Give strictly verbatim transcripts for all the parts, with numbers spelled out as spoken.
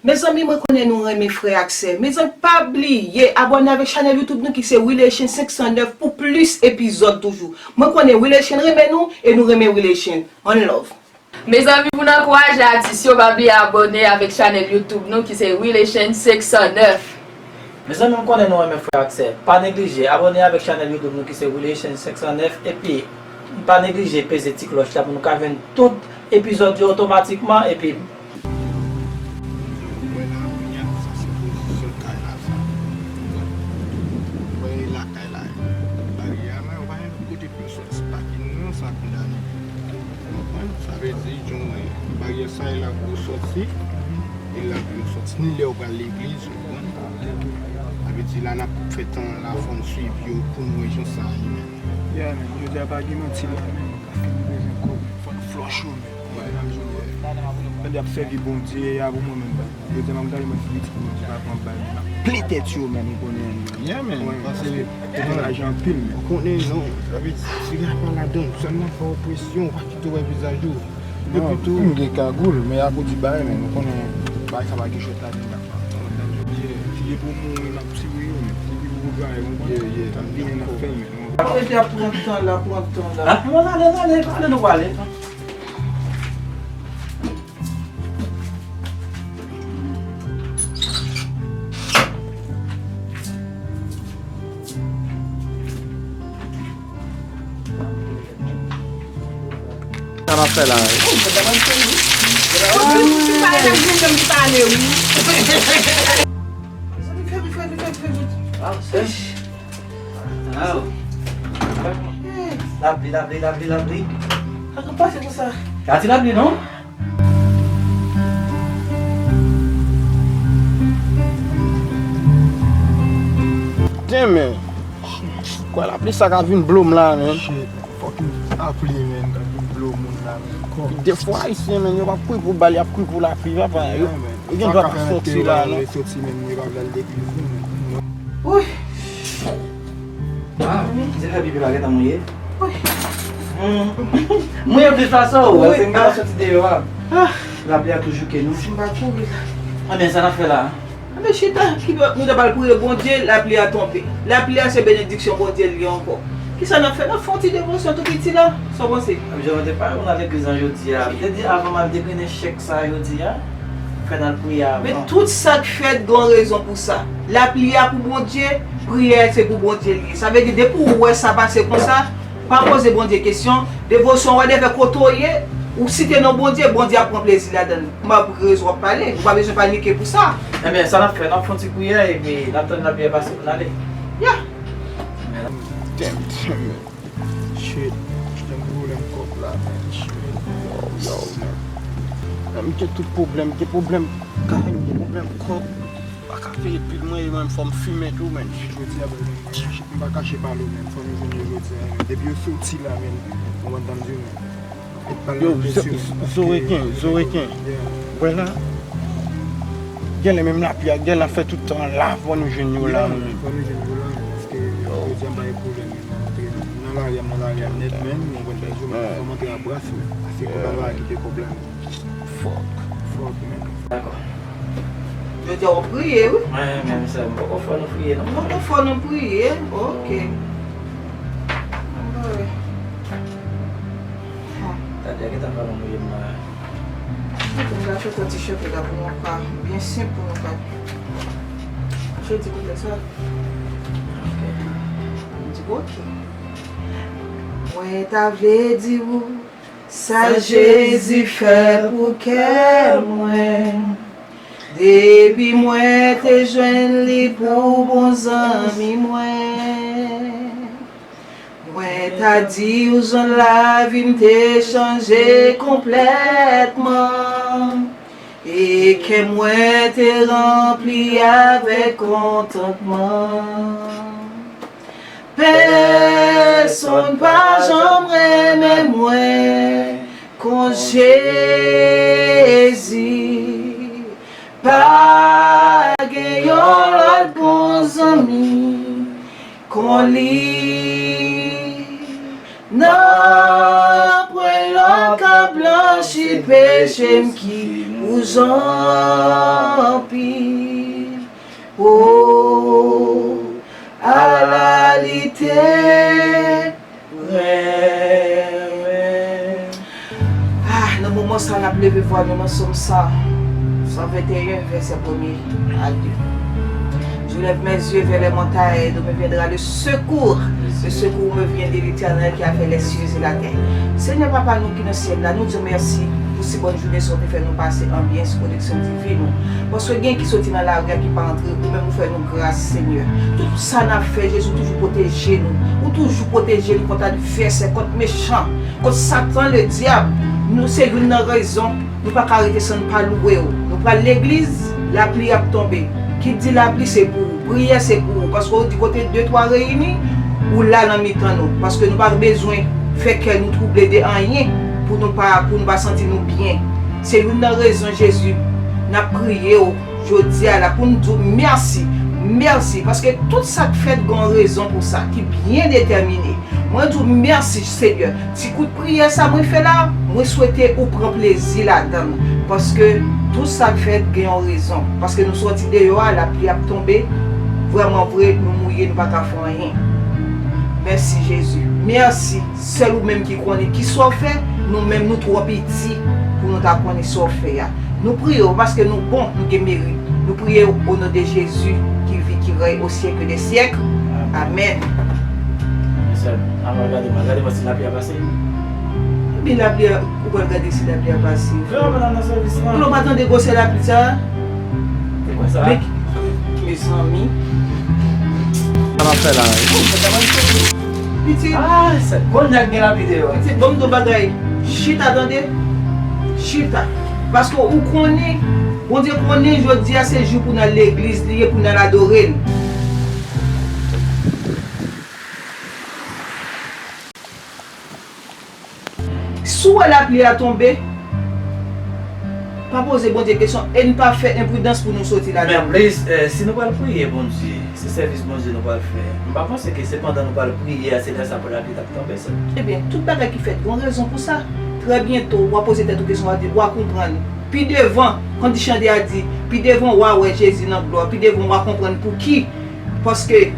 Mezanmi, mwen konnen nou renmen frè ak sè. Mezanmi, pa bliye abòne avèk chanèl YouTube nou ki se Relation senk san nèf pou plis epizòd toujou. Mwen konnen Relation renmen nou e nou renmen Relation. One love. Mezanmi, pou n ankouraje atis yo, pa bliye abòne avèk chanèl YouTube nou ki se Relation senk san nèf. Mezanmi, m konnen nou renmen frè ak sè. Pa neglije abòne avèk chanèl YouTube nou ki se Relation senk san nèf epi pa neglije peze ti klòch la pou nou ka jwenn tout epizòd yo otomatikman epi Mwen la, kounye a, sa se pozisyon kay la, sa. Mwen lakay la, baryè a la, ou pa gen lòt kote pou yo sòti. Pakin nan, sa kondane. Ou konprann? Sa vle di, jan w wè, baryè sa, e la pou yo sòti, e la pou yo sòti. Ni lè ou pral legliz, ou konprann? Sa vle di, la, n ap fè tan la, fò n swiv yo, pou n wè jan sa ye, menm. Yeah, menm. Jodi a, pa gen manti la, menm. Paske nou bezwen kòb. Fò n flòch yo, menm. Tande, ap sèvi Bondye a pou mwen menm, baz. Yo di m ap gade mwen sou YouTube, mwen di pa pran bal, men ap plen tèt yo menm, ou konnen. Yeah, man. Paske yo gen lajan anpil, men. Ou konnen, non, sa vle di, siga pa ladan, sèlman fè w presyon, pa kite w wè vizaj ou. Epi tou, m gen kagoul, men a pou di bagay, men ou konnen, bagay sa pa gen jwèt ladan, baz. Si se pou mouri, m ap tire yo, men. Si se pou bagay, mwen, yeah, yeah, m ap vini, n ap fè l, men. Mete ap pran tan la, pran tan la. Ah, bon, ale, ale, ale, nou prale. Sa m ap fè la? Ou pa wè nan grenn nonm ki pale, wi. Fè vit, fè vit, fè vit, fè vit. Ah, sèch. Lapli, lapli, lapli, lapli. Sa k ap pase konsa? Sa ti lapli, non? Damn, man. Kwa lapli sa ka vin blo m la, man. Shit. Fucking lapli, man, ka vin blo moun la, man. Defwa ayisyen, man, yo p ap kouri pou bal, y ap kouri pou lapli, papa. Yo, yo gen dwa pa soti la, non. Soti, man, yo pa vle al legliz, non, man. Wi. Ah, se fè pipi la gentan mouye. Wi. Hmm. Mouye plis pase w, se m ka soti deyò a. Ah. Lapli a tou jouke nou. Si m pa kouri la. Ebyen, sa n ap fè la? Anben chita, ki nou ta pral priye Bondye, lapli a tonbe. Lapli a se benediksyon Bondye l ye ankò. Kisa n ap fè? N ap fè yon ti devosyon tou piti la. Sa w panse? Ebyen, jan mwen te pale pou n al legliz lan jodi a. M te di avan m al degrennen chèk sa jodi a, fè n al priye avan. Men tout sa k fèt gen yon rezon pou sa. Lapli a pou Bondye, priyè se pou Bondye l ye. Sa vle di depi w wè sa pase konsa, pa poze Bondye kesyon. Devosyon, whatever, kote w ye, ou site non Bondye, Bondye ap pran plezi ladan l. M ap rezon w ap pale, ou pa bezwen panike pou sa. Ebyen, sa n ap fè, n ap fè yon ti priyè, epi n ap tann lapli a pase pou n ale. Ya. Damn, damn. Shit, m gen pwoblèm kòb la, man. Shit, yo, yo, man. Nan m gen tout pwoblèm, m gen pwoblèm kay, m gen pwoblèm kòb. Pa ka peye bil mwen, e mwen fò m fimen tou, man. Jodi a, m pa kache pale w, man. Fò nou jwenn yo jodi a, man. Depi yo soti la, man, ou konprann sa m di w, man. Yo, Zoreken, Zoreken. Wè la, genlè menm lapli a, genlè ap fè tout tan la, fò nou jwenn yo la, man. Fò nou jwenn yo la, man, paske jodi a m pa gen pwoblèm, man. M nan lari a, m nan lari a nèt, man. Ou konprann sa m di w, man. Fò m antre a bras, man. Paske kòb la pa kite kòb la, man. Fuck. Fuck, man. Dakò. Jodi a w ap priye, wi. Mwen menm, sè, m poko fò nou priye, non. Poko fò nou priye, ok. Anba wè. Tande, gentan fè nou mouye m la. Ok, m ka fè yon ti chante la pou nou ka byen senp pou nou ka. Jodi kote sa? Ok. M di, ok. Mwen ta vle di ou sa Jezi fè pou kè mwen. Depi mwen te jwenn li pou bon zanmi mwen. Mwen ta di w jan lavi m te chanje konplètman. E kè mwen te ranpli avèk kontantman. Pèsonn pa janm renmen mwen kon Jezi. Pa gen yon lòt bon zanmi kon li. Nanpwen lòt ka blanchi peche m ki pou jan Leve vwa nou nan Sòm san, san venteyen, vèsè premye a de. Je lève mes yeux vers les montagnes, d'où me viendra le secours. Le secours me vient de l'Éternel qui a fait les cieux et la terre. Senyè Papa nou ki nan syèl la, nou di w mèsi pou si bòn jounen sa w te fè nou pase an byen sou pwoteksyon diven ou. Paske gen ki soti nan lari a ki pa antre, ou menm ou fè nou gras, Senyè. Tout sa n ap fè, Jezi, ou toujou pwoteje nou. Ou toujou pwoteje nou kont advèsè, kont mechan, kont Satan, ledyab. Nou se youn nan rezon nou pa ka rete san n pa louwe w. Nou pral legliz, lapli ap tonbe. Kit di lapli se pou ou, priyè se pou ou, paske ou di kote de twa reyini, ou la nan mitan nou, paske nou pa bezwen fè kè nou twouble de anyen pou nou pa, pou nou pa santi nou byen. Se youn nan rezon, Jezi, n ap priye w jodi a la pou n di w mèsi, mèsi, paske tout sa k fèt gen yon rezon pou sa, ki byen detèmine. Mwen di w mèsi, Senyè. Ti kout priyè sa mwen fè la, mwen swete ou pran plezi ladan l, paske tout sa k fèt gen yon rezon. Paske nou sòti deyò a, lapli ap tonbe, vrèman vre, nou mouye, nou pa ka fè anyen. Mèsi, Jezi. Mèsi. Sèl ou menm ki konnen ki sa w fè, nou menm nou twò piti pou nou ta konnen sa w fè a. Nou priye w paske nou bon, nou gen merit. Nou priye w o non de Jezi ki viv, ki rèy o syèk de syèk. Amèn. Mesye, ann al gade mwen, gade mwen si lapli a pase. Ebyen lapli a, ou pral gade si lapli a pase. Frè, ou pa nan sèvis lan. Ou pa tande gwosè lapli sa? Se kwa sa? Mezanmi. Sa n ap fè la? Pitit. Ah, se bon nèg gen lapli deyò. Pitit, ban m di w bagay. Chita, tande. Chita. Paske ou konnen, Bondye konnen jodi a se jou pou n al legliz li ye, pou n al adore l. Si w wè lapli a tonbe, pa poze Bondye kesyon e n pa fè enpridans pou nou soti ladan l. Men plis, eh, si nou pral priye Bondye, se sèvis Bondye nou pral fè. M pa panse ke se pandan nou pral priye a, se lè sa pou lapli t ap tonbe sa. Ebyen, tout bagay ki fèt, gen yon rezon pou sa. Trè byento, w a poze tèt ou kesyon, w a di, w a konprann. Pi devan, kondisyon de a di, pi devan w a wè Jezi nan glwa, pi devan w a konprann pouki. Paske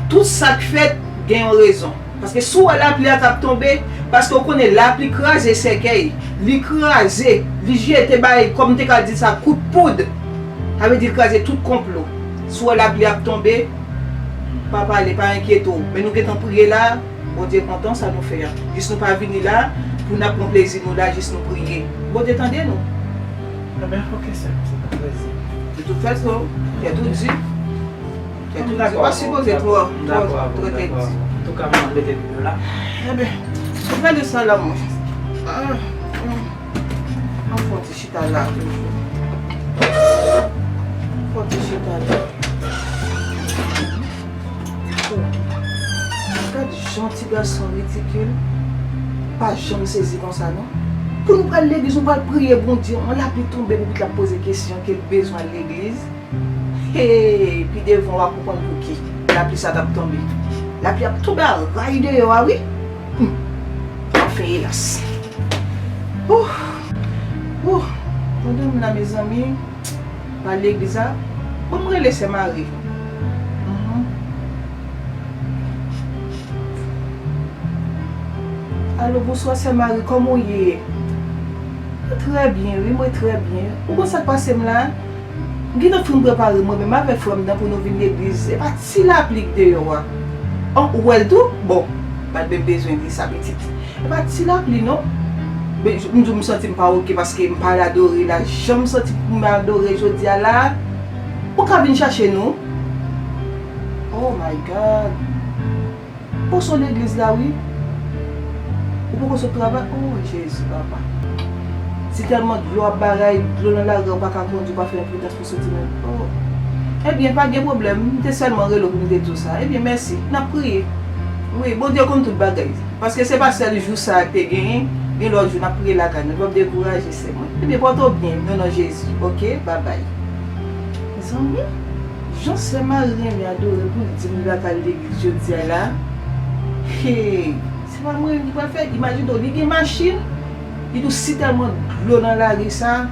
tout sa k fèt, gen yon rezon. Paske si w wè lapli a k ap tonbe, paske w konnen lapli kraze sèkèy, li kraze, li jete bay, kòm m te ka di sa, kout poud. Sa vle di l kraze tout konplo. Si w wè lapli ap tonbe, pa pale, pa enkyete w. Men nou gentan priye la, Bondye kontan sa nou fè a. Jis nou pa vini la pou n ap pran plezi nou la, jis nou priye. Bondye tande nou. Ebyen, oke, sè, se pa plezi. De toute façon, kè tou di. Kè tou di. Ou pa sipoze twò, twò, twò tèt di. Antouka, mwen mete videyo la. Ebyen, ou gade sa la, mwen. Ah, hmm. An fon ti chita la toujou. Fò ti chita la. Oh. Gad jan ti gason ridikil. Pa janm sezi konsa non. Pou nou pral legliz, nou pral priye Bondye, yon lapli tonbe, pou l ap poze kesyon ke l bezwen al legliz. Hey, pi devan w a konprann pouki lapli sa t ap tonbe. Lapli ap tonbe a ray deyò a wi. Hmm. Anfen, elas. Ouh. Ouh. Mwen dòmi la, mezanmi. Ba legliz la. Bon, m rele sè Mari. Mhm. Alo, bonswa sè Mari, kòman w ye? Mwen trè byen, wi, mwen trè byen. Ou konn sa k pase m la? M gentan fin prepare mwen menm avèk frè m nan pou nou vin legliz. E pa ti lapli k deyò a. An, ou wè l tou? Bon, pa t menm bezwen di sa, pitit. E pa ti lapli non. Men, m di w, m santi m pa oke paske m pa al adore la. Jan m santi pou m adore jodi a la. Ou ka vin chache nou? Oh my God. Bon, se yon legliz la, wi. Ou poko sot travay? Oh, Jezi, papa. Si tèlman dlo ap bagay, dlo nan lari, ou pa ka kondi, ou pa fè enpridans pou soti nan. Oh. Ebyen, pa gen pwoblèm. M te sèlman rele w pou m te di w sa. Ebyen, mèsi. N ap priye. Wi, Bondye konn tout bagay. Paske se pa sèl jou sa a te genyen. Gen lòt jou, n ap priye lakay nou. N p ap dekouraje, sè mwen. Ebyen, pòte w byen, nan non Jezi. Oke? Babay. Mezanmi. Jan sè Mari renmen adore pou l di m li pa ka al legliz jodi a la. Hey, se pa mwen li pral fè. Imajine w, li gen machin, li di w si tèlman dlo nan lari sa,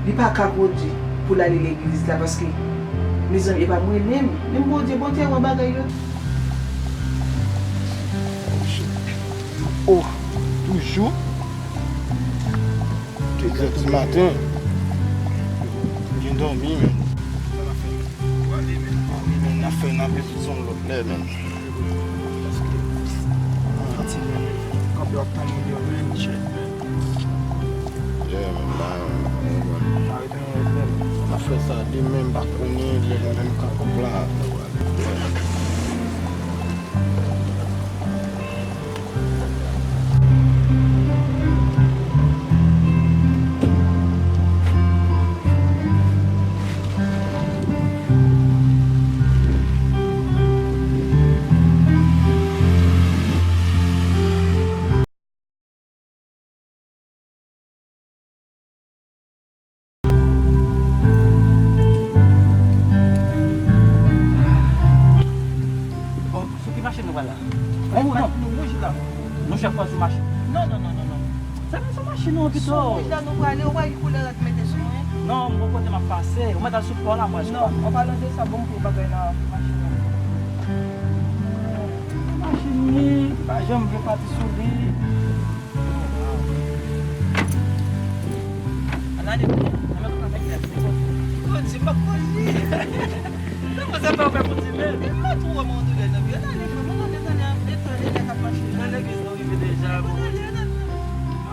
li pa ka kondi pou l ale legliz la paske, mezanmi, e pa mwen menm. Menm Bondye, Bondye wè bagay yo. Oh, toujou. Sèt di maten. Byen dòmi, men. Men, n ap fè, n ap fè sou yon lòt lè, men. Kanpe w ap tann moun yo, men, shit, men. Yeah, men, ba, men, ba. N ap fè sa demen, m pa konnen lè nou menm ka kòb la. Oh, sou ki machin nou pral la? Ou non, nou wouj la. Nou chèf pa sou machin. Non, non, non, non, non. Se menm sou machin nou pito. Sou wouj la nou prale, ou pa gen koulè rad mete sou mwen. Non, m gon kote m ap pase. Ou mèt al sou pò la, mwen. Non, an palan de sa, bon, pou bagay nan machin nan. Machin li, pa janm vle pati sou li. Ann ale, ann ale, ann ale. Kondwi, m ap kondwi. Kòman sa fè w fè kondwi menm? M pa twò wè mwen ann doulè nan pye. Ann ale, frè m, ann ale, ann ale, ann ale, ann ale, ann ale, k ap mache. Nan legliz nou rive deja, bon. Ann ale, ann ale.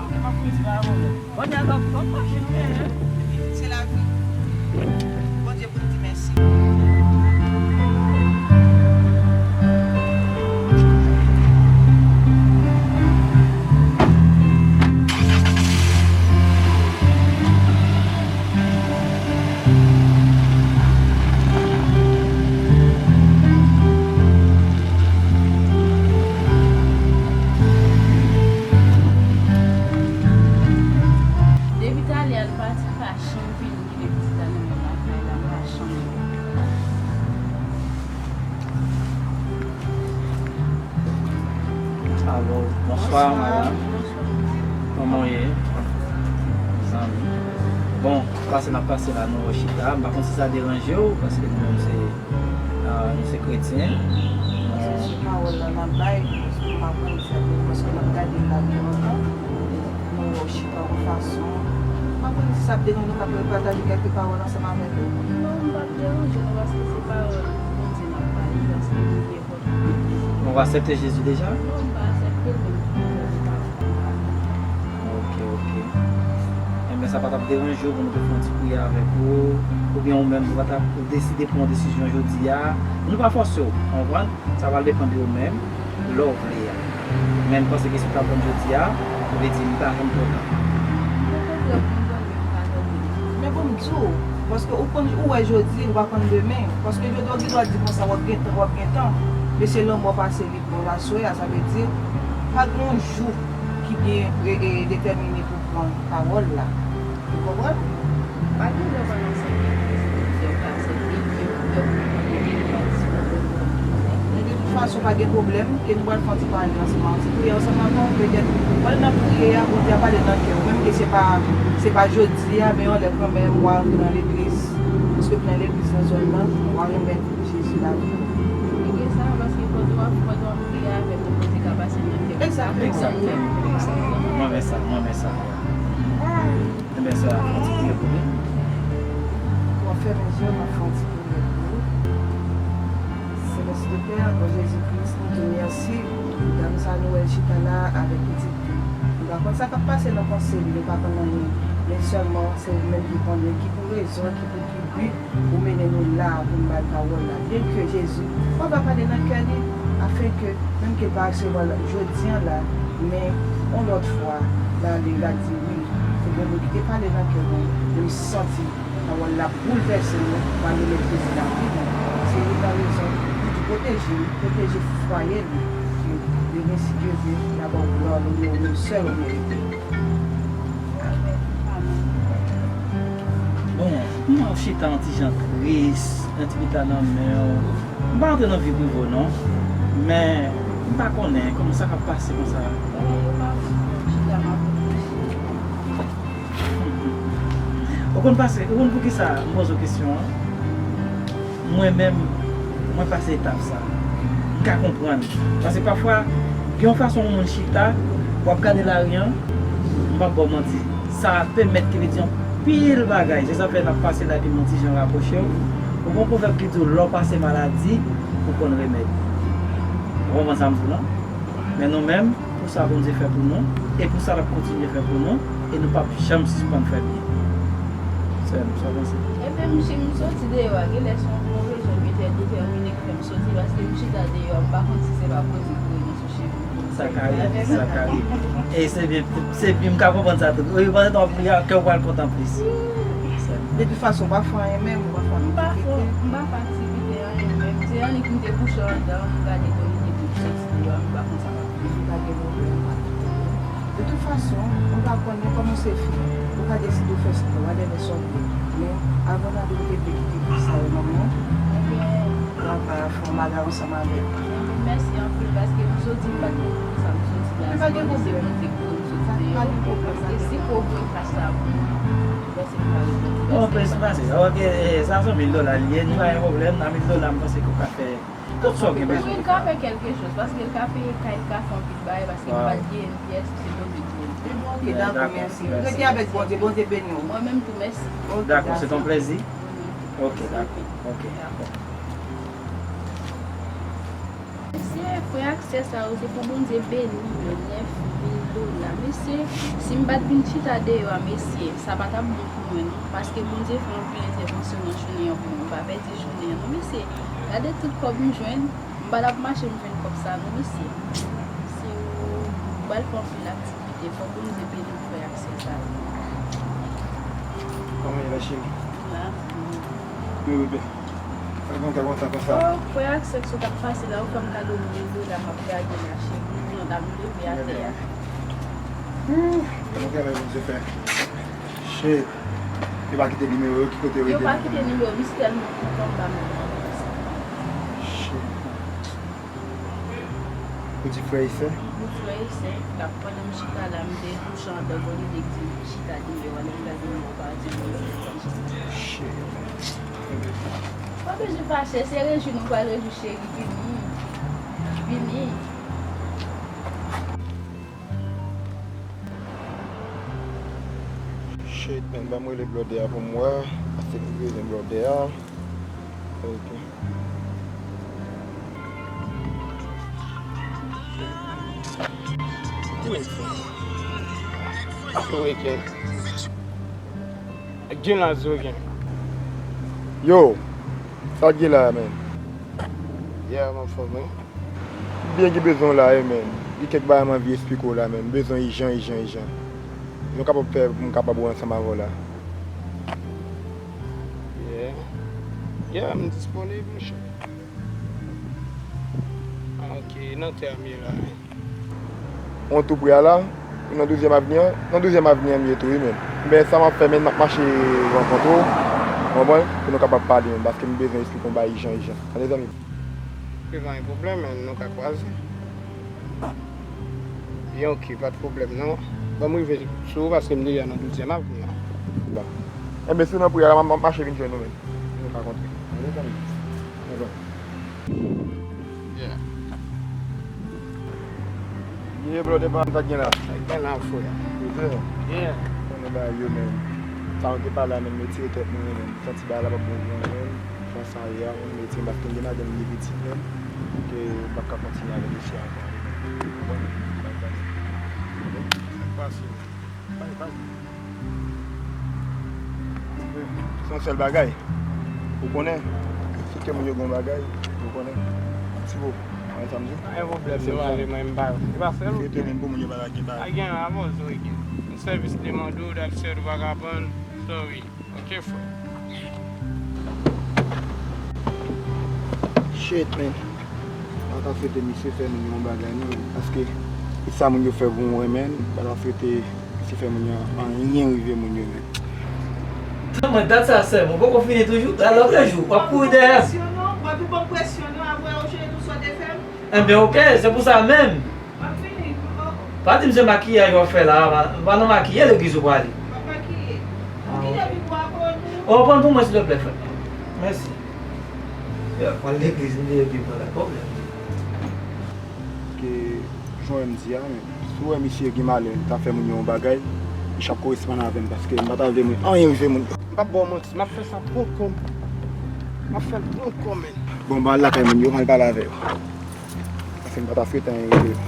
Ok, m ap kondwi la, bon. Bon, nèg, ap, ap mache nou menm. Se lavi. Bondye pou n di mèsi. Depi talè a l pati, l pa janm vini kite pitit la nan menm lakay la, m pa janm. Alo, bonswa, madanm. Kòman w ye? Zanmi. Bon, pase n ap pase la, nou chita. M pa konn si sa deranje w, paske nou menm se, ah, nou se kretyen. Se sou pawòl la n ap bay, paske m pa konn si ap, paske m ap gade l la byen lontan. Nou wè w chita yon fason. M pa konn si sa ap deranje w, m ap repataje kèlke pawòl ansanm avèk ou. Non, m p ap deranje nou, paske se pawòl Bondye n ap pale, paske li enpòtan. Bon, w aksepte Jezi deja? Non, m pa aksepte l, men m konn li pa. Ok, ok. Enben, sa pa t ap deranje w pou nou te fè yon ti priyè avèk ou, oubyen ou menm, ou pa t ap, ou deside pran yon desizyon jodi a, nou pa fòse w, konprann? Sa pral depann de ou menm, lè w vle a. Men m panse kesyon w t ap rann jodi a, vle di li pa janm twò ta. Okontrè, pou m konnen m pa twò ta. Men bon, m di w, paske ou konn, ou wè jodi, ou pa konn demen. Paske jodi a, w gen dwa di konsa, w ap gen tan, w ap gen tan. Men se lanmò pase li pran aswè a, sa vle di, pa gen yon jou ki byen, e, e, detèmine pou pran pawòl la. Ou konprann? Pa gen lè w pral ansanm avèk yon moun ki fè w pa aksepte, ki fè w pa aksepte. Men de tout fason, pa gen pwoblèm, ke nou pral fè yon ti pale ansanm, yon ti priyè ansanm avè w, petèt, pandan n ap priye a, Bondye ap pale nan kè w, menm ke se pa, se pa jodi a, men yon lè kanmenm, w a rantre nan legliz, paske w nan legliz nan zòn nan, w a remèt Jezi lavi w. Li gen sa, paske pandan w ap, pandan w ap priye avè m, Bondye ka pase nan kè w. Egzakteman. Egzakteman. Egzakteman. Mwen renmen sa, mwen renmen sa. Enben, sè a, fè yon ti priyè pou li. Kò fèmen je w, m ap fè yon ti priyè pou ou. Selès de Pè, o Jezi Kris, nou di w mèsi pou dam sa nou wè l chita la avèk pitit li. Nou pa konn sa k ap pase nan panse li, nou pa konn anyen. Men sèlman, se ou menm ki konnen ki pou rezon, ki pou ki bi ou mennen nou la pou n bay pawòl la. Byenke Jezi, w ap pale nan kè li, afenke, menm ke l pa resevwa l jodi a la, men yon lòt fwa, l ale, l a di, wi, se Bondye ki te pale nan kè mwen, e m santi pawòl la boulvèse mwen, m ale met Jezi nan vi mwen. Se li k an rezon pou pwoteje l, pwoteje fwaye li. Ke demen, si Dye vle, l a ba w glwa, l onore w, menm sèl ou merite. Bon, m wè w chita yon ti jan tris, yon ti pita nan men w. M pa rantre nan vi prive w non, men m pa konnen kòman sa k ap pase konsa. Ou konn pase, ou konn poukisa m poze w kesyon an? Mwen menm, mwen pase etap sa. M ka konprann. Paske pafwa, gen yon fason yon moun chita, w ap gade lari an, m p ap ba w manti, Sa pèmèt ke li di anpil bagay. Se sa fè n ap pase la epi m yon ti jan rapwoche w. Ou gon pwovèb ki di w, lè w pase maladi, ou konn remèd. Ou konprann sa m di w lan? Men nou menm, pou sa Bondye fè pou nou, e pou sa l ap kontinye fè pou nou, e nou p ap janm sispann fè byen. Sè m, sa w panse? Ebyen, m, si m soti deyò a, genlè se yon bon rezon ki te detèmine ki fè m soti, paske m chita deyò a, m pa konn si se pa Bondye ki voye m sou chemen. Sa ka rive, sa ka rive. E se byen, se byen, m ka konprann sa tou. Wi, pandan w ap priye, kè w pral kontan plis. De tout fason, w pa fè anyen menm, w pa fè anyen. M pa fè, m pa fè aktivite anyen menm. Se annik m te kouche anndan, m gade ke m te pou soti deyò a, m pa konn sa k ap vini, m pa gen pwoblèm, m pa gen pwoblèm. De tout fason, ou pa konnen kòman se fi. Ou ka deside w fè sa, w pa dèyè sa w vle. Men, avan n ale, ou te vle kite fi sa yo nan men w. Ebyen, w ap fè yon bagay ansanm avè l. Ebyen, mèsi anpil, paske m soti, m pa t gen pou sa m soti la. Men pa gen pwoblèm. Se Bondye ki voye m soti deyò. Pa gen pwoblèm, pa gen pwoblèm. E si Bondye voye kras sa pou mwen, m panse m ka reprann ti. Bon, plis pase. Ok, eh, sa se mil dola li ye, li pa gen pwoblèm, nan mil dola, m panse ke w ka fè tout sa w gen bezwen. Wi, l ka fè kèlke choz, paske l ka peye kay, l ka fè anpil bagay, paske m pa t gen pyès, se Bondye ki voye m. Ebyen, ok, dakò, mèsi. Rete avèk Bondye, Bondye beni w. Mwen menm tou, mèsi. Dakò, se ton plèzi. Ok, dakò. Ok. Mesye, frè ak sè sa yo, se pou Bondye beni yo, nèf mil dola. Mesye, si m pa t vin chita deyò a, mesye, sa pa t ap bon pou mwen, non. Paske Bondye fè anpil entèvansyon nan jounen an pou mwen. M pa pèdi jounen an, non, mesye. Gade tout kòb m jwenn, m pa t ap mache m jwenn kòb sa, non, mesye. Si ou pral fè anpil aktivite, fòk Bondye beni frè ak sè sa yo. Kòman ye la, cheri? La. Wi, wi, byen. Sa kontan, kontan konsa. Oh, frè ak sè, sa k ap pase la, ou fè m kado mil dola, m ap gade la, cheri. Non, la, m leve atè a. Hmm, nou genlè Bondye fè. Shit. Yo pa kite nimewo yo, ki kote yo rete? Yo pa kite nimewo, m si tèlman kontan, m pa menm konn sa. Shit. Ou di frè e sè? Wi, frè e sè. L ap pandan m chita la, m te kouche anndan, gon lide k di m chita deyò a, lè m gade nimewo pa di m. Shit. Pa bezwen fache, se rejwi nou pral rejwi, cheri, vini. Vini. Shit, man, ban m rele blòdè a pou m wè. Paske m bezwen blòdè a. Ok. Yo, sa w gen la a, man? Yeah, m anfòm, wi. Byen, gen bezwen w la, wi, man. Gen kèk bagay m anvi esplike w la, man. M bezwen ijan, ijan, ijan. Si w kapab fè pou m kapab wè ansanm avè w la. Yeah. Yeah, m disponib, monchè. Ah, ok, nan tè m ye la, wi. Ou tou pre a la, ou nan douzyèm avni an, nan douzyèm avni an m ye tou, wi, men. Men sa m ap fè, men m ap mache rankontre w, w konprann, pou nou kapab pale, men, paske m bezwen esplike w yon bagay ijan, ijan. Tande, zanmi m? Ok, pa gen pwoblèm, men nou ka kwaze. Byen, ok, pa t pwoblèm, non. Ban m rive sou ou, paske m deja nan douzyèm avni an. Bon. Enben, si w nan pre a la, m ap mache vin jwenn ou, men. Nou ka kontre. Tande, zanmi m? Enben. Yeah. Ye, brother, pa m ta gen la. Sa k gen la, frè? Brother. Yeah. Konnen bagay yo, men. Sa nou te pale a, men, nou tire tèt nou, men. Santi bagay la p ap bon pou nou, men. Jan sa ye a, men, men, paske m gen madanm, m gen pitit, men. Ke m p ap ka kontinye avèk mesye a ankò. Ou konprann? Sa k pase? Pale, pale. Se yon sèl bagay. Ou konnen, si ke moun yo gen yon bagay, ou konnen. Ti bo, ou konn sa m di? Pa gen pwoblèm, nou ale, mwen, m pa, se pa sèl ou. Rete menm pou moun yo pa ta gen bagay. Pa gen, avans ou gen. Yon sèvis li mande w, that's it, ou pa ka pran, sorry. Ok, frè. Shit, man. Pa ta swete misye fè moun yo yon bagay, non, man. Paske, e sa moun yo fè pou mwen, man. Pa ta swete misye fè moun yo anyen rive moun yo, man. Tan mwen, dat sa, sè m, ou poko fini toujou? Alò, lè jou, w ap kouri dèyè m. Presyon, non? W ap vin ban m presyon, non? Apre, ou jere tout sa w te fè m? Enben, ok, se pou sa menm. M ap vini. Pa di m se makiyaj w ap fè la a, pa, pa nan makiye legliz ou prale. M ap makiye. Ou kite vin bò a kò nou. Oh, pran pou mwen, silvouplè, frè. Mèsi. Yo, pran legliz, m vin epi pran la pwoblèm. Ke, jan w di a, men, si w wè misye gen malè, ta fè moun yo yon bagay, Chak koresponn avè m paske m pa ta vle moun anyen rive moun yo. M p ap ba w manti, m ap fè sa pran kò m. M ap fè l pran kò m, men. Bon, m al lakay moun yo, m al pale avè yo. Paske m pa ta swete anyen rive yo.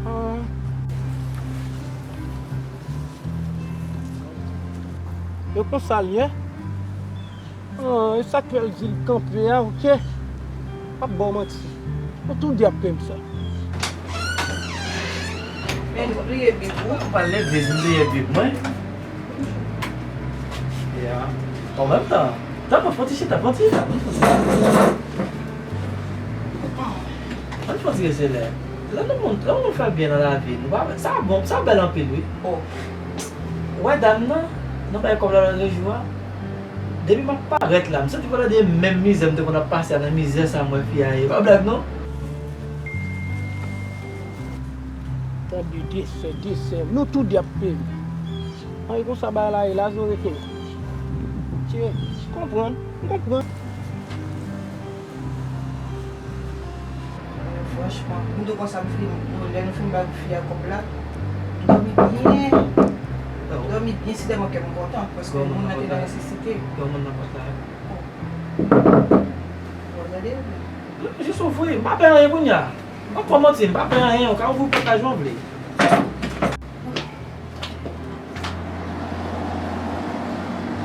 Ah. E konsa l ye? Ah, e sa k fè l di l kanpe a, oke? M p ap ba w manti. Mwen tou di ap peye m sa. Men nou bliye Bib ou. Ou pa legliz, m bliye Bib mwen. Ya. An menm tan. Tan, fon ti chita, fon ti chita. Ann fè yon ti reselè. Lè nou moun, lè nou fè byen nan lavi, nou pa, sa bon, sa bèl anpil, wi. Oh. Ou wè dam nan, nan bay kòb la lòt jou a? Depi m ap parèt la, m santi m pral de menm mizè m te konn ap pase a nan mizè sa m wè fi a ye. Pa blag, non. Tande desè, desè. Nou tou de ap peye. An, e konsa bagay la ye, la, zore ke. Tchè, m konprann, m konprann. Franchman, m tou konsa m fin, nou, lè nou fin bay fi a kòb la, m dòmi byen. M dòmi byen, se tèlman kè m kontan, paske moun nan te nan nesesite. Gen moun nan pòt la. Bon, gade. Jis ouvri, m pa pè anyen kounye a. M pa fè manti, m pa pè anyen, ou ka ouvri pòt la jan w vle.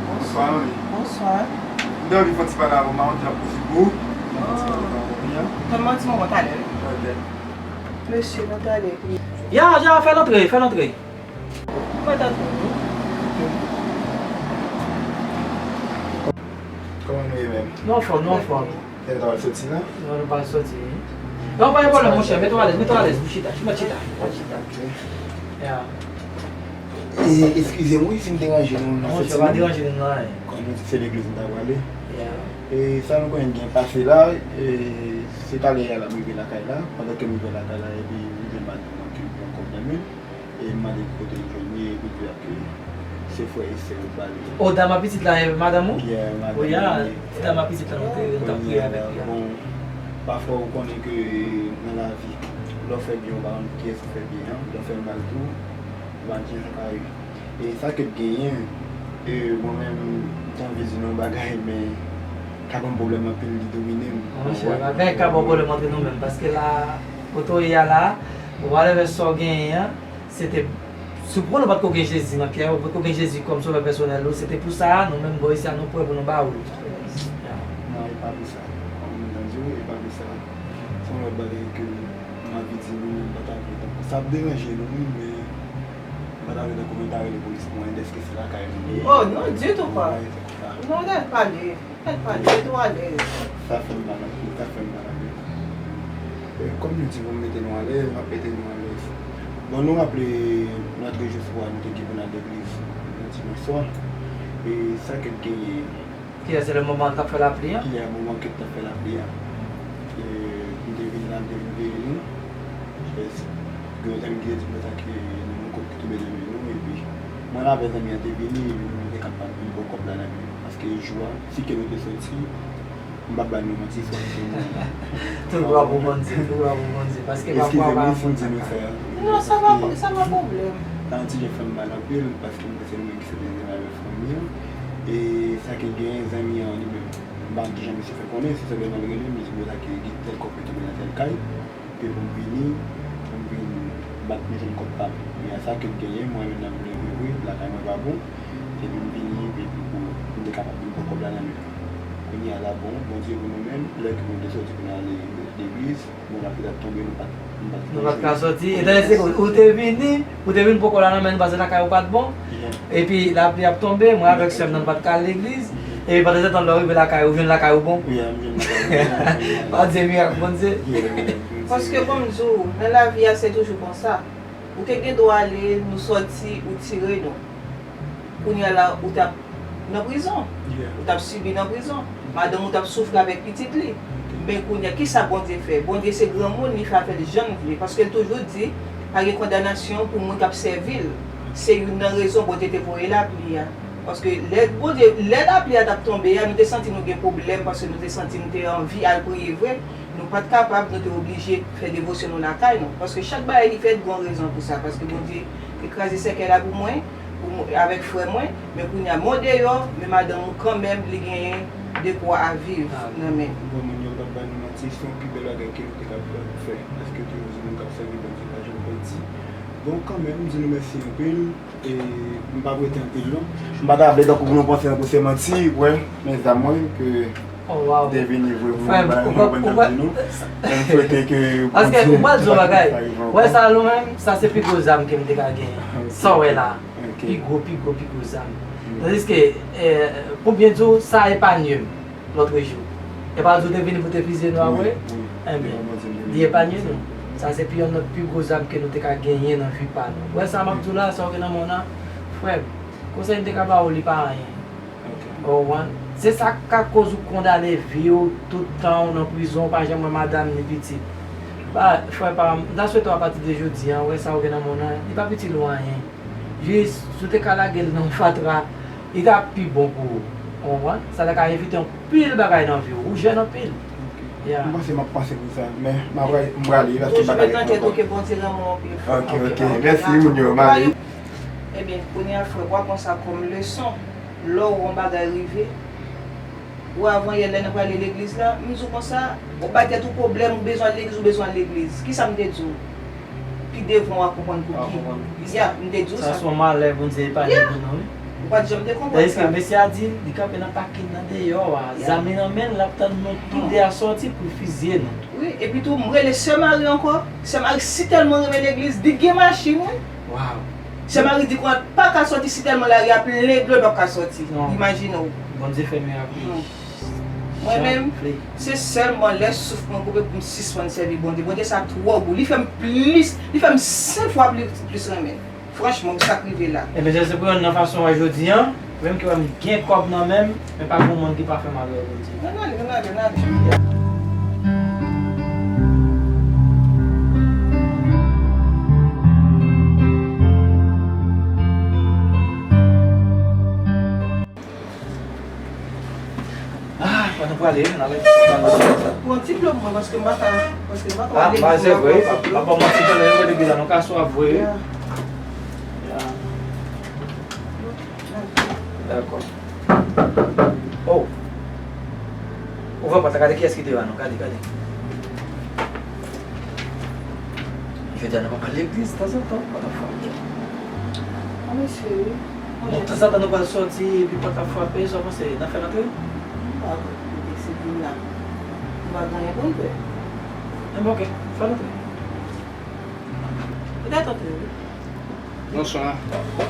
Bonswa, wi. Bonswa. M te anvi fè yon ti pale avè w, m pa konn jan pou di pou ou. M te anvi fè yon ti pale avè w, wi. Tann mwen yon ti moman talè, wi. Ok. Mesye, nou talè, wi. Ya, ya, fè l antre, fè l antre. Mwen tann ou. Kòman nou ye menm? Nou anfòm, nou anfòm. Lè nou ta pral soti la? Non, nou pral soti. Non, pa gen pwoblèm, monchè. Mete w alèz, mete w alèz. Chita, chita, chita, chita. Ok. Ya. E, eskize m, wi, si m deranje nou nan soti la. Non, monchè, pa deranje nou nan anyen. Kòm nou di, se legliz nou ta prale. Ya. E sa nou konnen gen pase la, e se talè a l ap rive lakay la. Pandan ke m rive lakay la, epi m jwenn madanm nan ki pran kòb nan men l. E m mande ki kote l jwenn li, epi l di ak se frè e sè yo pale. O, dam a pitit la, e madanm ou? Yeah, madanm mwen. O, ya, ti dam a pitit la, nou te, nou t ap priye avèk li a. Bon, pafwa ou konnen ke nan lavi, lè w fè byen, ou pa konn kiyès ou fè byen an, lè w fè mal tou, ou pa konn kiyès ou ka ye. E sa ke t genyen, e mwen menm, m t anvi di nou yon bagay, men ka ban m pwoblèm anpil, li domine m. Monchè, pa gen bagay ka ba w pwoblèm antre nou menm, paske la, kote w ye a la, whatever sa w genyen an, se te, si w konnen w pa t ko gen Jezi nan kè w, ou pa t ko gen Jezi kòm sovè pèsonèl ou, se te pou sa, nou menm bò isi a, nou prè pou nou ba w l. Non, e pa pou sa. Kòm m te di w, e pa pou sa. Se yon lòt bagay ke m anvi di nou, m pa ta vle tankou. Sa ap deranje nou, wi, men m pa ta vle tankou moun ta rele polis pou mwen, dèske se lakay nou ye. Oh, non, ditou pa. Non, lè l pale. Sa fè m mal anpil, sa fè m mal anpil. E, kòm nou di pou m mete nou alèz, m ap mete nou alèz. Bon, nou raple lòt jou swa nou te gen pou n al legliz nan dimanch swa. E sa ke t genyen. Kiyès se le moman k ap fè lapli an? Kiyès moman ke t ap fè lapli an? E, m te vin la, m te vin veye nou. Gen yon zanmi ki te di m konsa ke gen yon kòb ki tonbe nan men nou, epi mwen avè zanmi an te vini, epi nou te kapab vin pran kòb la nan men nou. Paske jou a, si ke nou te soti, m p ap ba nou manti, swa nou te mouri. Tout glwa pou Bondye, tout glwa pou Bondye, paske pafwa ou pa konn sa k pase. Non, sa pa, sa pa pwoblèm. Sa yon ti jan fè m mal anpil, paske m panse nou menm ki se dezyèm avè fanmi an. E sa ki gen zanmi an li menm, m pa konn kijan misye fè konnen, se sèlman l rele m, li di m konsa ke gen tèl kòb ki tonbe nan tèl kay. Ke pou m vini, pou m vin bat pou m jwenn kòb pa m. Men a sa ke l genyen, mwen menm nan vle vre, vre, lakay mwen pa bon. Epi m vini, epi pou m te kapab vin pran kòb la nan men l. Kounye a la, bon, Bondye pou nou menm, lè ke nou te soti pou n ale legliz, bon, lapli t ap tonbe, nou pa t, nou pa t ka soti. Etan se ou te vini, ou te vin pran kòb la nan men nou, paske lakay ou pa t bon. Epi lapli ap tonbe, mwen avèk sè m nan nou pa t ka al legliz. Epi pandan se tan lè w rive lakay ou, jwenn lakay ou bon. Wi, a, m jwenn lakay ou bon. Pa di mirak Bondye. Paske bon m di w, nan lavi a se toujou konsa. Ou te gen dwa ale, nou sòti, ou tire nou. Kounye a la, ou t ap nan prizon. Ou t ap sibi nan prizon. Madanm ou t ap soufri avèk pitit li. Men kounye a, kisa Bondye fè? Bondye se granmoun, li fè avè l jan l vle. Paske l toujou di, pa gen kondanasyon pou moun k ap sèvi l. Se youn nan rezon Bondye te voye lapli a. Paske lè Bondye, lè lapli a t ap tonbe a, nou te santi nou gen pwoblèm, paske nou te santi nou te anvi al priye vre. Nou pa t kapab, nou te oblije fè devosyon nou lakay nou. Paske chak bagay ki fèt, gen yon rezon pou sa. Paske Bondye te kraze sèkèy la pou mwen, pou mwen, avèk frè mwen, men kounye a, men w deyò, men madanm ou kanmenm, li genyen dekwa a viv nan men. Bon, moun yo p ap ba nou manti, se yon pi bèl bagay ke nou te kapab fè. Paske toujou di moun k ap sèvi Bondye pa janm pèdi. Bon, kanmenm, m di nou mèsi anpil. E m p ap rete anpil non. M pa ta vle tankou pou nou panse tankou se manti, wè, men zam mwen ke Oh, wow. Devine vre, frè m, ou konprann sa m di nou. Men m swete ke Paske ou pral di yon bagay. Wè sa nou menm, sa se pi gwo zam ke m te ka genyen. Sa w wè la. Pi gwo, pi gwo, pi gwo zam. Tandiske, eh, pou byen di w, sa epanye m lòtrejou. E pa di w te vini pou te fizye nou apre? Ebyen, li epanye nou. Sa se pi yonn nan pi gwo zam ke nou te ka genyen nan vi pa nou. Wè sa m ap di w la, sa w gen nan men w nan, frè m, konsèy m te ka ba w, li pa anyen. Ou konprann? Se sa k ka koz ou kondane vi w, tout tan w nan prizon, ou pa janm wè madanm ni pitit. Ba, frè pa m, m ta swete w apati de jodi a, w wè sa w gen nan men w nan, li p ap itil ou anyen. Jis, si w te ka lage l nan fatra, li t ap pi bon pou ou. Ou konprann? Sa ta ka evite anpil bagay nan vi w. Ou jèn anpil. Ya. M panse m ap panse pou sa, men m ap, m prale, paske m pa ka rete ankò. Toujou met nan tèt ou ke Bondye renmen w anpil, frè. Ok, ok. Mèsi, moun yo, m ale. Ebyen, kounye a, frè, w a pran sa kòm leson. Lè w wè yon bagay rive, ou avanyè lè n ap prale legliz la, m di w konsa, ou bay tèt ou pwoblèm, ou bezwen al legliz, ou bezwen al legliz. Kisa m te di w? Pi devan w a konprann pou ki. Ya, m te di w sa. Sa se yon malè Bondye epanye pou nou, wi. Ou pa t janm te konprann sa. Tandis ke mesye a di, li kanpe nan pakin nan deyò a, zam li nan men l, l ap tann nou tou de a sòti pou l fizye nou. Wi, epi tou, m rele sè Mari ankò. Sè Mari si tèlman renmen legliz, li gen machin, wi. Sè Mari di kouran pa ka sòti si tèlman lari a plen dlo, l p ap ka sòti. Imajine w. Bondye fè mirak, wi. Mwen menm, se sèlman lè souf mwen koupe pou m sispann sèvi Bondye. Bondye sa twò gou. Li fè m plis, li fè m senk fwa pli, plis renmen l. Franchman, pou sa k rive la. Ebyen, se pou yonn nan fason w wè jodi a, menm ke wè m gen kòb nan men m, men pa gen moun ki pa fè m adore Bondye. Ann ale, ann ale, ann ale. Ah, kote nou prale, n ale. Pran ti dlo pou mwen, paske m pa ka, paske m pa ka wè legliz la. Ah, se vre, pa, pa, pa manti, talè, nou wè legliz la, nou ka swaf vre, wi. Ya. Ya. Dakò. Oh. Ouvè pòt la, gade kiyès ki devan nou, gade, gade. Jodi a nou pa pral legliz, tanzantan, what the fuck? Ah, mesye, wi. Bon, tanzantan nou pral sòti, epi pòt la frape, sa w panse, n ap fè l antre? M pa kwè, kote se vin la. Nou pa gen anyen pou n fè. Enben, ok, fè l antre. Petèt antre, wi. Bonswa.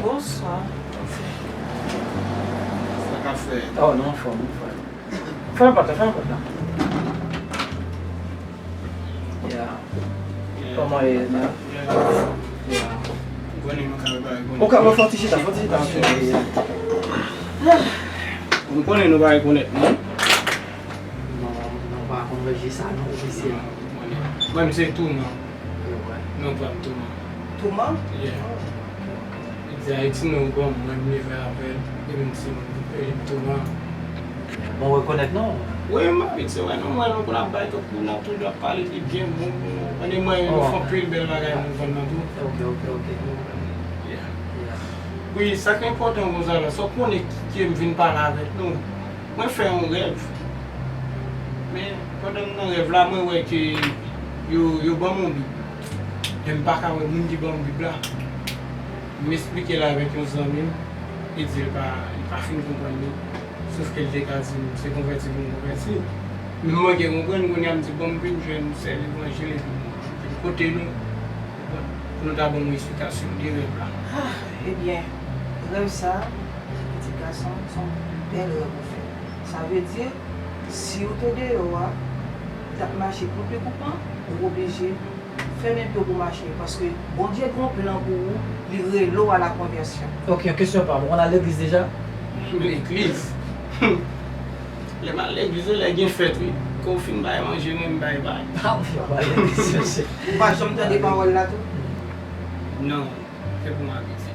Bonswa. Sa k ap fèt? Oh, nou anfòm, wi, frè. Fèmen pòt la, fèmen pòt la. Ya. Kòman w ye, man? Ya. Ou ka fè yon ti chita, fè yon ti chita. Nou konnen nou pa rekonèt nou. Non, nou pa konn reji sa non, mesye. Mwen, m se Touman. Non, pa m Touman. Touman? Yeah. Oh, ok, ok. Li di Ayiti non, bon, mwen m leve avè l, li menm se Touman. Bon, rekonèt non? Wi, m abitye wè nou, mwen nou konn ap bay tout moun ap toujou ap pale li byen, bon, bon. Mwen, mwen nou fè anpil bèl bagay nou vann nan tou. Ok, ok, ok. Yeah. Yeah. Wi, sa k enpòtan konsa la, sa w konnen ki, ki m vin pale avèk nou. Mwen fè yon rèv. Men, pandan m nan rèv la, mwen wè ke yo, yo ban m yon Bib. Men m pa ka wè moun ki ban m Bib la. M esplike l avèk yon zanmi m, li di l pa, li pa fin konprann li. Sòf ke l te ka di m, se konvèti pou m konvèti. Men m manke konprann, kounye a m di, bon, m vin jwenn sè levanjil epi m vin kote nou, pou nou ta ban m yon esplikasyon de rèv la. Ah, ebyen, rèv sa a, pitit gason, se yon bèl rèv ou fè. Sa vle di, si w te deyò a, w t ap mache pou pli koupan, ou oblije fèmen pye w pou mache, paske Bondye gen yon plan pou ou, li rele w a la konvèsyon. Ok, yon kesyon pa m. Ou konn al legliz deja? Legliz? Lè m al legliz, se lè gen fèt, wi. Kon fin bay manje, mwen m bay bay. Ah, wi, w al legliz, mesye. Ou pa janm tande pawòl la tou? Non, se pou m abitye.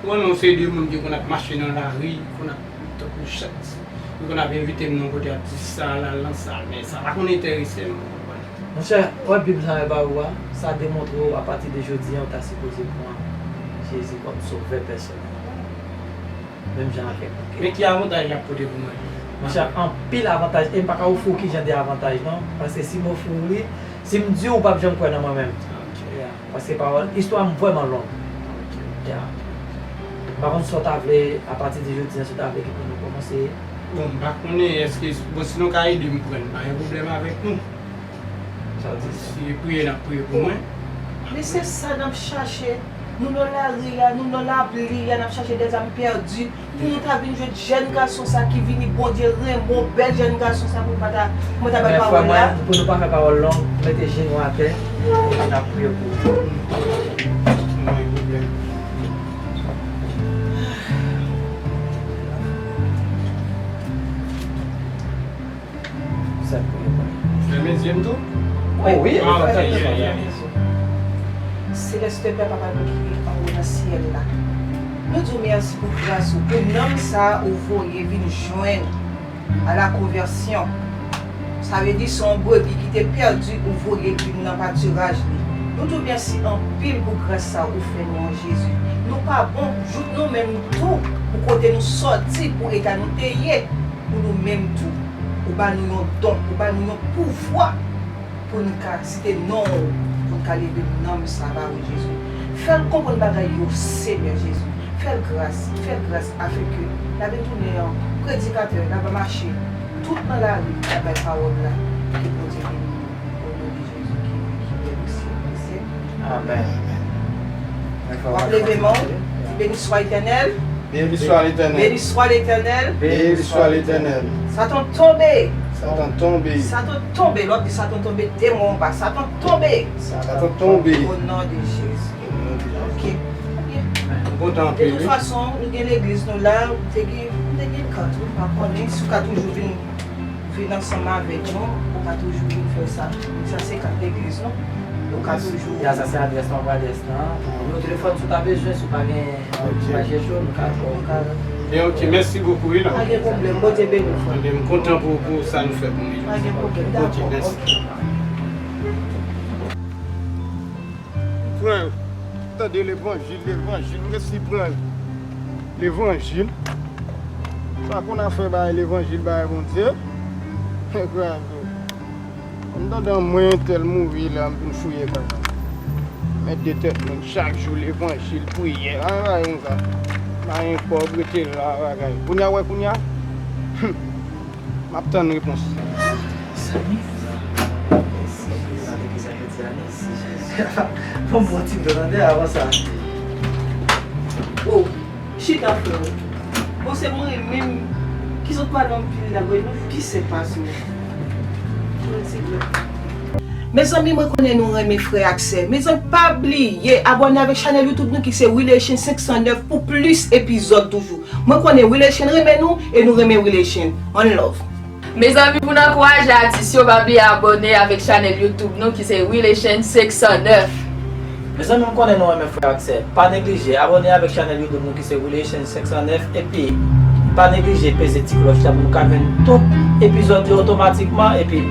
Mwen, nou se de moun ki konn ap mache nan lari, konn ap tankou chat. Yo konn ap envite m nan kote ap di sa, al nan sa, men sa pa konn enterese m, ou konprann? Monchè, wè Bib sa mwen ba ou a, sa demontre w apati de jodi a, ou ta sipoze pran Jezi kòm sovè pèsonèl. Menm jan avèk nou. Men ki avantaj l ap pote pou mwen? Monchè, anpil avantaj. E m pa ka ofri w kijan de avantaj, non. Paske si m ofri w li, si m di w, ou p ap janm kwè nan mwen menm. Ok. Yeah. Paske pawòl, istwa m vrèman long. Ok. Yeah. M pa konn sa w ta vle, apati de jodi a, si w ta vle ke pou nou kòmanse. Bon, m pa konnen, èske, bon, si nou ka ede m pran l, pa gen pwoblèm avèk nou. Sa w di sa? Si priye n ap priye pou mwen. Men se sa n ap chache. Nou nan lari a, nou nan lapli a, n ap chache dèzam pèdi. Pou nou ta vin jwenn jèn gason sa ki vini, Bondye renmen w, bèl jèn gason sa pou mwen ta, pou mwen ta bay pawòl la. Pou nou pa fè pawòl long, mete jenou atè, n ap priye pou ou. Sa pou yo konnen. Fèmen zye m tou? Wi. Oh, wi. Ah, ok, yeah, yeah. Selès Pè, Papa nou ki anwo nan syèl la, nou di w mèsi pou gras ou, pou nanm sa a ou voye vin jwenn a la konvèsyon. Sa vle di se yon brebi ki te pèdi ou voye l vin nan patiraj li. Nou di w mèsi anpil pou gras sa a ou fè nou an Jezi. Nou pa bon, jouk nou menm tou, pou kote nou sòti, pou eta nou te ye. Pou nou menm tou. Ou ba nou yon don, ou ba nou yon pouvwa pou n ka site non w, pou n ka leve nanm sa ba ou, Jezi. Fè l konprann bagay yo, Senyè Jezi. Fè l gras, fè l gras afin ke l a vin tounen yon predikatè, l a va mache tout nan lari, l a bay pawòl la. Ke Bondye beni nou, o non de Jezi ki, ki bèl osi, mesye. Amèn. W ap leve men w, di, Béni soit l'Éternel. Béni soit l'Éternel. Béni soit l'Éternel. Béni soit l'Éternel. Satan tonbe. Satan tonbe. Satan tonbe. Lòt di, Satan tonbe, demon anba. Satan tonbe. Satan tonbe. O non de Jezi. O non de Jezi. Ok. Trè byen. M kontan anpil, wi. De tout fason, nou gen legliz nou la, ou te gen, ou te gen kat, wi, m pa konnen si w ka toujou vin vin ansanm avèk nou, ou ka toujou vin fè sa. Sa se kat legliz nou. Ou ka toujou. Ya, sa se adrès lan, adrès lan. Nimewo telefòn, si w ta bezwen, si w pa gen, ok, pa chèche w, nou ka, nou ka. Ebyen, ok, mèsi bokou, wi, la. Pa gen pwoblèm, Bondye beni w, frè. Ebyen, m kontan pou, pou sa nou fè pou nou. Pa gen pwoblèm, dakò, ok, mèsi. Frè, tande levanjil, levanjil, m resi pran levanjil. Pa konn afè bay levanjil, bay Bondye. Frè, m tande mwen entèl mouri la, m vin fouye kaka. Mèt de tèt mwen, chak jou levanjil, priyè, pa gen bagay konsa. Pa gen kòb, rete la, bagay. Kounye a, wè, kounye a. M ap tann repons. Zanmi, mèsi, mèsi, mèsi, mèsi, Jezi. Bon, bon, ti dlo tande avan sa. Oh, chita, frè. Bon, se mwen menm ki sot pale anpil la, bon, nou ki se pas nou. Bon, ti dlo. Mezanmi, mwen konnen nou renmen frè ak sè. Mezanmi, pa bliye abòne avèk chanèl YouTube nou ki se Relation senk san nèf pou plis epizòd toujou. Mwen konnen Relation renmen nou e nou renmen Relation. One love. Mezanmi, pou n ankouraje atis yo, pa bliye abòne avèk chanèl YouTube nou ki se Relation senk san nèf. Mezanmi, m konnen nou renmen frè ak sè. Pa neglije abòne avèk chanèl YouTube nou ki se Relation senk san nèf epi pa neglije peze ti klòch la pou nou ka jwenn tout epizòd yo otomatikman epi